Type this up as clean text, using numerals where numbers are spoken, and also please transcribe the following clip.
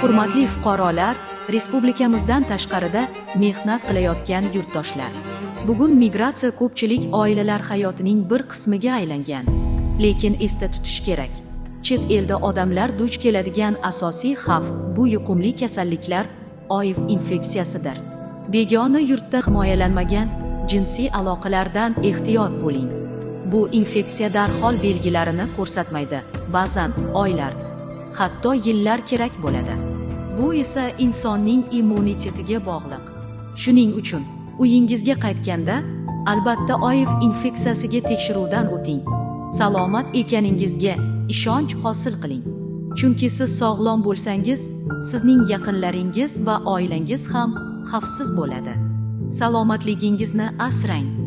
Hurmatli fuqarolar, respublikamizdan tashqarida mehnat qilayotgan yurtdoshlar. Bugun migratsiya ko'pchilik oilalar hayotining bir qismiga aylangan. Lekin esda tutish kerak, chet elda odamlar duch keladigan asosiy xavf bu yuqumli kasalliklar OIV infeksiyasidir. Begona yurtda himoyalanmagan jinsiy aloqalardan ehtiyot bo'ling. Bu infeksiya darhol belgilarini ko'rsatmaydi. Ba'zan oylar, hatto yillar kerak bo'ladi. Bu esa insonning immunitetiga bog'liq. Shuning uchun uyingizga qaytganda albatta OIV infeksiyasiga tekshiruvdan o'ting. Salomat ekaningizga ishonch hosil qiling. Chunki siz sog'lom bo'lsangiz, sizning yaqinlaringiz va oilangiz ham xavfsiz bo'ladi. Salomatligingizni asrang.